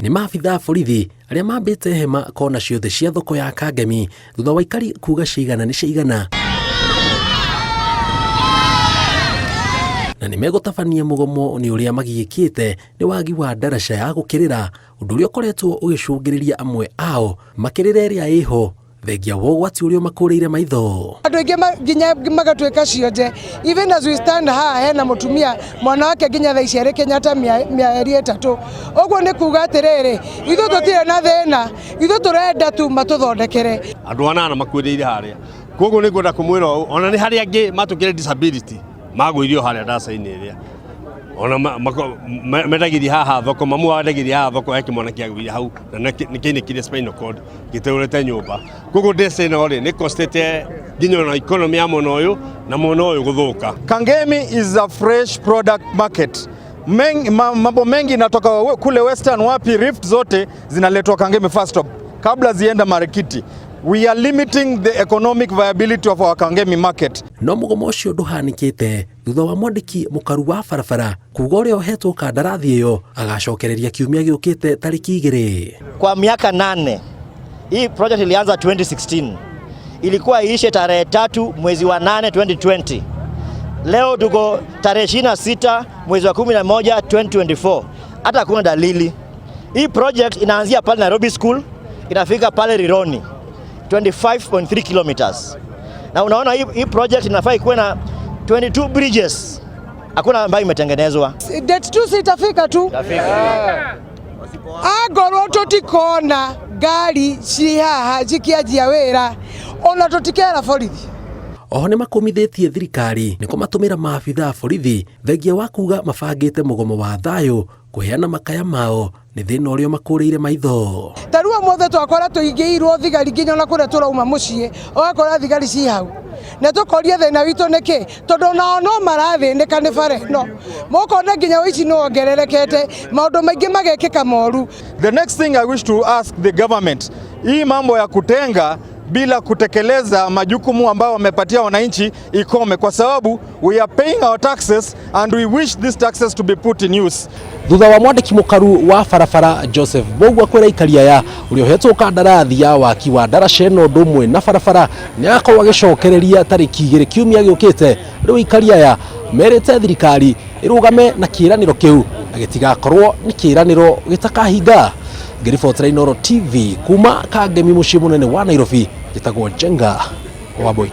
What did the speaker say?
Nĩ maabitha a borithi arĩa mambĩte hema kona ciothe cia thoko ya Kangemi thutha wa aikari kuga ciaigana nĩ ciaigana na nĩ megũtabania mũgomo nĩ ũrĩa magiĩkĩte nĩ wagi wa ndaraca ya gũkĩrĩra, ũndũ ũrĩa ũkoretwo ũgĩcũngĩrĩria amwe ao makĩrĩra ĩrĩa ĩho thengia wa ũgwati ũrĩa ũmakũrĩire maitho. Andũ aingĩ nginya magatuĩka cionje. Even as we stand haha hena mũtumia mwana wake nginya thaa ici arĩ Kenyatta mĩeri 3. Ũguo nĩ kuga atĩrĩrĩ, ithuĩ tũtirĩ na thĩna, ithuĩ tũrenda tu matũthondekere. Andũ anana makuĩrĩire harĩa, koguo nĩ ngwenda kũmwĩra ũũ, ona nĩ harĩ angĩ matũkĩre disability magũirio harĩa ndaca-inĩ ĩrĩa ona mendagĩria haha thoko, mamu wao endagĩria haha thoko, he kĩmwana kĩagũire hau na nĩ kĩainĩkire spinal cord gĩteũrĩte nyũmba. Koguo ndeci ĩno rĩ nĩ costĩte nginya ona economy ya mwena ũyũ na mwena ũyũ gũthũka. Kangemi is a fresh product market. Mambo mengi inatoka kule Western, wapi Rift zote zinaletwa Kangemi first stop kabla zienda Marikiti. We are limiting the economic viability of our Kangemi market. No mũgomo ũcio ndũhanĩkĩte thutha wa mwandĩki mũkaru wa barabara kuga ũrĩa ũhetwo kandarathi ĩyo agacokereria kiumia gĩũkĩte tarĩki 2. Kwa miaka 8 hii project ilianza 2016, ilikuwa iishe tarehe 3 mwezi wa 8 2020. Leo tuko tarehe 26 mwezi wa 11 2024, hata hakuna dalili. Hii project inaanzia pale Nairobi School inafika pale Rironi 25.3 kilometers. Na unaona hii project inafaa ikuwe na 22 bridges, hakuna ambayo imetengenezwa. Date 2 sitafika tu. Angorwo tutikona ngari ci haha cikianjia wĩra ona tũtikera borithi. Oho nĩ makũmithĩtie thirikari nĩ kũmatũmĩra maabitha a borithi thengia wa kuga mabangĩte mũgomo wa thayũ kũheana makaya mao nĩ thĩna ũrĩa ũmakũrĩire maitho. Ta rĩu ũmũthĩ twakora tũingĩirwo thigari nginya ona kũrĩa tũrauma mũciĩ ũgakora thigari ci hau. Na tũkoria thĩna witũ nĩ kĩ, tondũ nao no marathĩnĩka nĩ bara ĩno. Mũkona nginya ũici nĩ wongererekete, maũndũ maingĩ magekĩka moru. The next thing I wish to ask the government, hii mambo ya kutenga bila kutekeleza majukumu ambayo wamepatia wananchi ikome, kwa sababu we are paying our taxes and we wish these taxes to be put in use. Thutha wa mwandĩki mũkaru wa barabara Joseph Mbugua kwĩra aikari aya ũrĩa ũhetwo kandarathi ya waki wa ndaraca ĩno ũndũ ũmwe na barabara nĩ agakorwo agĩcokereria tarĩki 2 kiumia gĩũkĩte. Rĩu aikari aya merĩte thirikari ĩrũgame na kĩĩranĩro kĩu na gĩtigakorwo nĩ kĩĩranĩro gĩtakahinga. Ngĩribotera Inooro TV kuma Kangemi mũciĩ mũnene wa Nairobi, njĩtagwo Njenga Wambui.